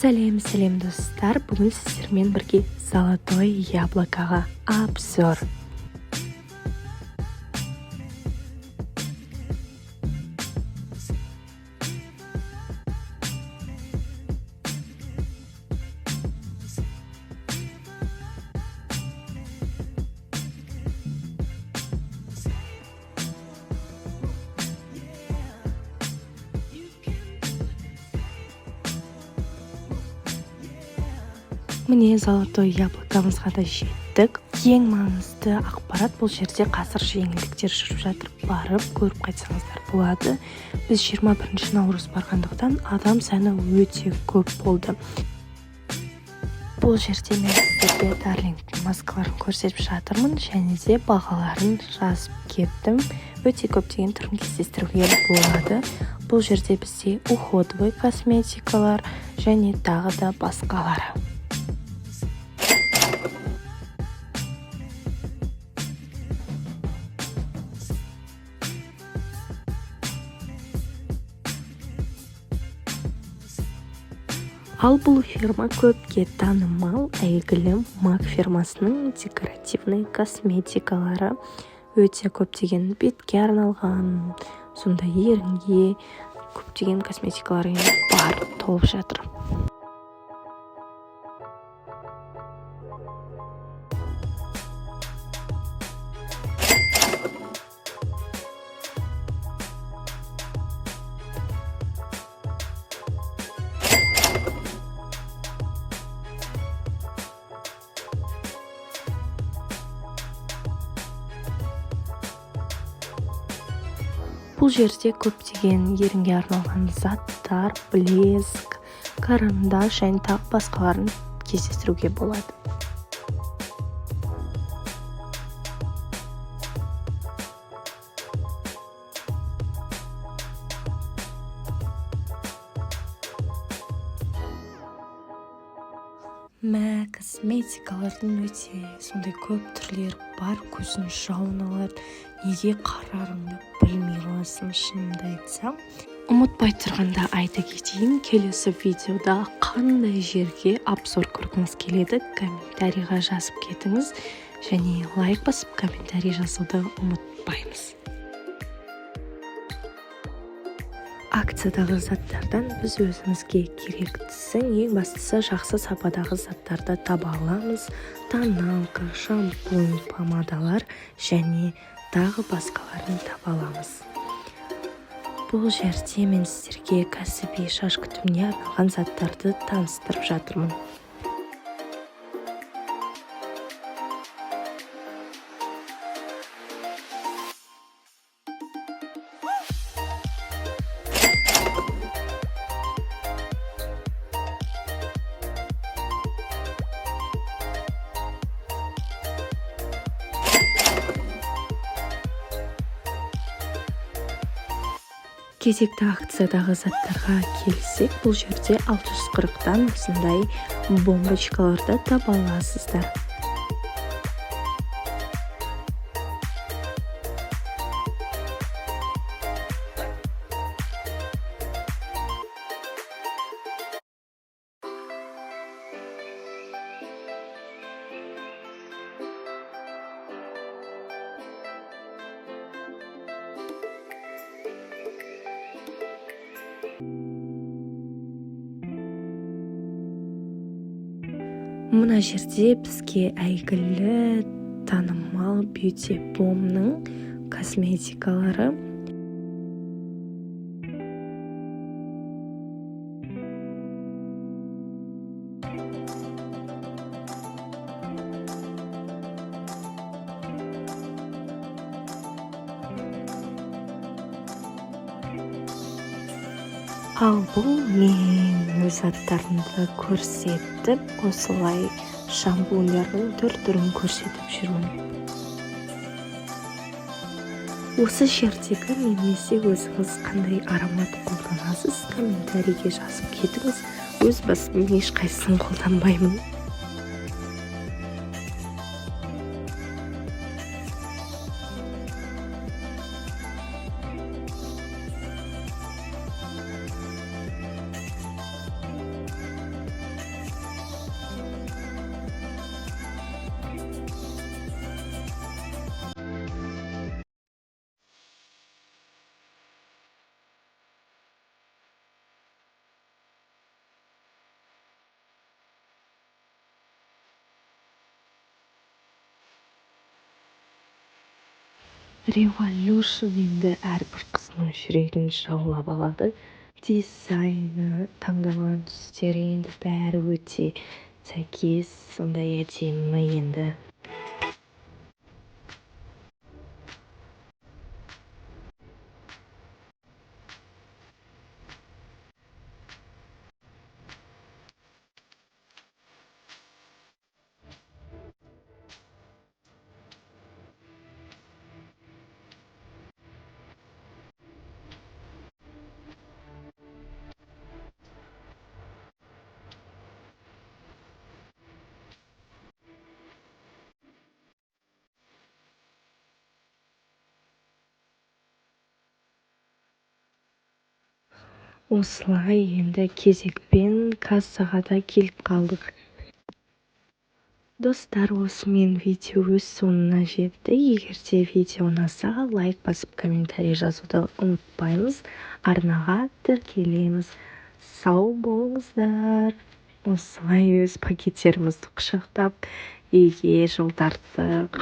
Сәлем, сәлем, достар! Бүгін сіздермен бірге Золотой Яблокоға обзор. Міне, Золотой Яблокомызға да жеттік. Ең маңызды ақпарат: бұл жерде қазір жеңілдіктер жүріп жатыр, барып көріп қайтсаңыздар болады. Біз 21 наурыз барғандықтан, адам саны өте көп болды. Бұл жерде мен сіздерге Дарлингтің маскаларын көрсетіп жатырмын және де бағаларын жазып кеттім. Өте көптеген түрін кездестіруге болады. Бұл жерде бізде уходовый косметикалар және тағы да басқалары. Ал бұл фирма көпке танымал, әйгілі Мак фирмасының декоративный косметикалары. Өте көптеген бетке арналған, сондай ерінге көптеген косметикалар бар, толып жатыр. Бұл жерде көптеген ерінге арналған заттар, блеск, карандаш және тағы басқаларын кездестіруге болады. Мә, косметикалардың өте сондай көп түрлері бар, көздің жауын алады, неге қарарыңды білмей қаласың, шынымды айтсам. Ұмытпай тұрғанда айта кетейін, келесі видеода қандай жерге обзор көргіңіз келеді, комментарийға жазып кетіңіз және лайк басып, комментарий жазуды ұмытпаймыз. Акциядағы заттардан біз өзімізге керектісін, ең бастысы жақсы сападағы заттарды таба аламыз: тоналка, шампунь, помадалар және тағы басқаларын таба аламыз. Бұл жерде мен сіздерге кәсіби шаш күтіміне арналған заттарды таныстырып жатырмын. Кезекті акциядағы заттарға келсек, бұл жерде 640-тан осындай бомбочкаларды таба аласыздар. Мына жерде бізге әйгілі, танымал Бьюти Бомның косметикалары. Ал бұл мен өз заттарымды көрсетіп, осылай шампуньдардың түр түрін көрсетіп жүрмін. Осы жердегі немесе өзіңіз қандай аромат қолданасыз, комментарийге жазып кетіңіз. Өз басым ешқайсысын қолданбаймын. Revolution енді әрбір қыздың жүрегін жаулап алады. Дизайны, таңдалған түстері, енді бәрі өте сәйкес, сондай әдемі енді. Осылай енді кезекпен кассаға да келіп қалдық. Достар, осымен видео өз соңына жетті. Егер де видео ұнаса, лайк басып, комментарий жазуды ұмытпаймыз, арнаға тіркелеміз. Сау болыңыздар! Осылай өз пакеттерімізді құшақтап, үйге жол тарттық.